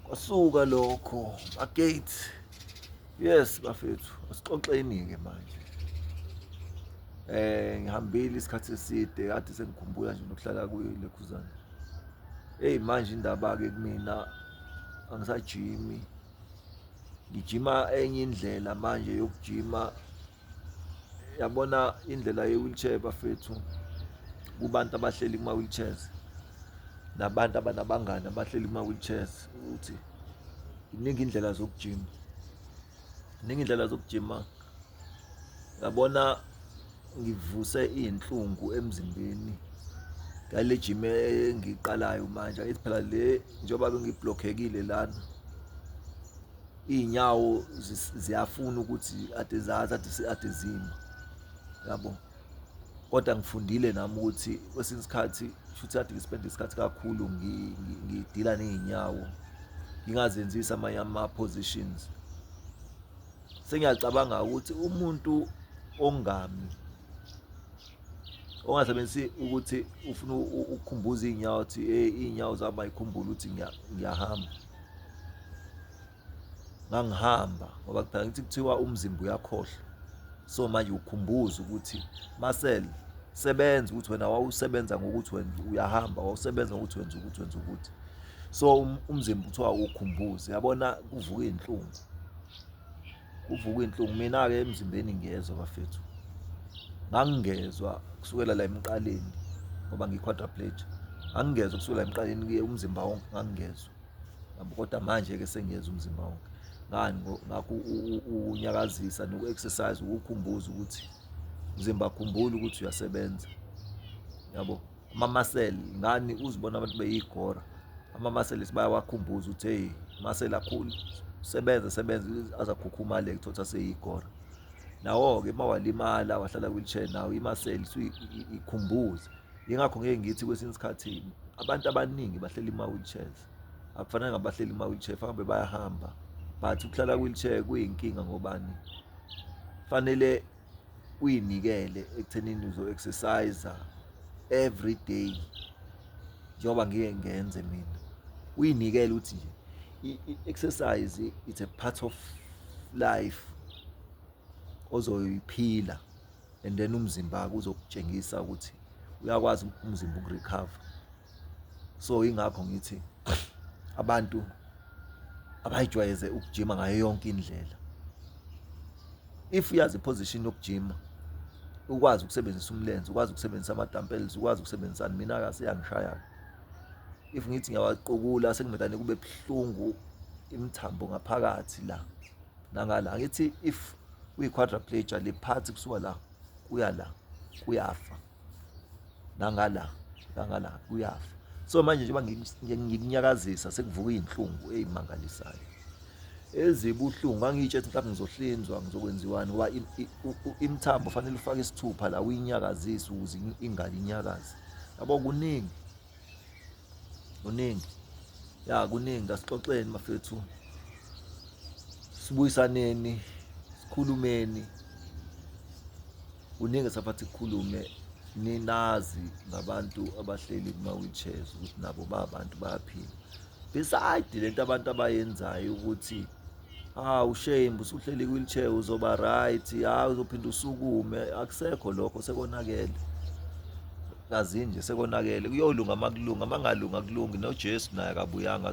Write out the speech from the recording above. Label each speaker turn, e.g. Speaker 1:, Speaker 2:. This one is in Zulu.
Speaker 1: Kwasuka lokho agate. Yes bafethu, asixoxeni-ke manje. Ngihambile isikhathi eside kade sengikhumbula nje nokuhlala kuyo lekhuzana. Hey manje indaba-ke kumina angisajimi. Ngijima enye indlela manje yokujima. Yabona indlela ye-wheelchair bafethu kubantu abahleli kuma-wheelchairs nabantu abanabangani abahleli kuma-wheelchairs ukuthi iningi indlela zokujima. Iningi indlela zokujima. Yabona ngivuse iy'nhlungu emzimbeni ngale gym engiyiqalayo manje. Angithi phela le njengoba bengibhlokhekile lana iy'nyawo ziyafuna ukuthi ade zazi ade ade zima yabo. Kodwa ngifundile nami ukuthi kwesinye isikhathi shuthi kade ngispende isikhathi kakhulu ngidila ney'nyawo ngingazenzisi amanye ama-positions. Sengiyacabanga ukuthi umuntu ongami ongasebenzisi ukuthi ufuna ukukhumbuza iy'nyawo ukuthi hey iy'nyawo zami ayikhumbule ukuthi ngiyahamba. Ngangihamba ngoba phela ngithi kuthiwa umzimba uyakhohlwa. So manje ukhumbuza ukuthi muscle sebenza ukuthi wena wawusebenza ngokuthi wena uyahamba, wawusebenza ngokuthi wenza ukuthi wenza ukuthi. So umzimba kuthiwa ukhumbuze, yabona kuvuka iy'nhlungu. Kuvuka iy'nhlungu. Mina-ke emzimbeni ngiyezwa bafethu. Ngangingezwa kusukela la emqaleni ngoba ngiyi-quadriplegia. Ngangingezwa kusukela emqaleni kuye umzimba wonke ngangingezwa. Yabo kodwa manje-ke sengiyezwa umzimba wonke. Ngani ngakho unyakazisa noku-exercise ukukhumbuza ukuthi umzimba khumbula ukuthi uyasebenza. Yabo ama-muscle ngani uzibona abantu beyigora ama-muscle bayawakhumbuza ukuthi hey muscle akhulu sebenza sebenza aze akhukhumale kuthothi aseyigora. Nawo-ke uma walimala wahlala wheelchair nawo i-muscle ikhumbuze. Yingakho ngeke ngithi kwesinye isikhathi abantu abaningi bahleli kuma-wheelchairs. Akufanele ngabe bahleli kuma-wheelchair, fanele bayahamba. But ukuhlala ku-wheelchair kuyinkinga ngobani? Fanele uyinikele ekuthenini uzo-exercise every day njengoba ngike ngenze mina. Uyinikele ukuthi nje i-exercise it's a part of life ozoyiphila and then umzimba uzokutshengisa ukuthi uyakwazi umzimba ukurecover. So ingakho ngithi abantu abayijwayeze ukujima ngayo yonke indlela. If uyazi iposition yokujima ukwazi ukusebenzisa umlenze, ukwazi ukusebenzisa ama-dumbbells, ukwazi ukusebenzisani, mina-ke aseyangishaya-ke. If ngithi ngiyawaqukula sekuvele kube buhlungu imithambo ngaphakathi la nangala. Angithi if uyi-quadriplegia le part kusuka la kuya la kuyafa, nangala nangala kuyafa. So manje njengoba ngikunyakazisa sekuvuka iy'nhlungu ey'mangalisayo ezibuhlungu. Ngangiy'tshela ukuthi mhlawumbe ngizohlinzwa ngizokwenziwani ngoba imithambo fanele ufake isithupha la uyinyakazise ukuze ingalo inyakaze. Yabo kuningi, kuningi ya kuningi. Asixoxeni bafethu, sibuyisaneni, sikhulumeni. Kuningi esafathi kukhulume ninazi ngabantu abahleli kuma-wheelchairs ukuthi nabo babantu bayaphila. Beside lento abantu abayenzayo ukuthi hawu shame usuhleli ku-wheelchair uzoba right, hawu uzophinda usukume, akusekho lokho, sekonakele. Kazi nje sekonakele, kuyolunga makulunga, makungalungi akulungi. NoJesu naye akabuyanga.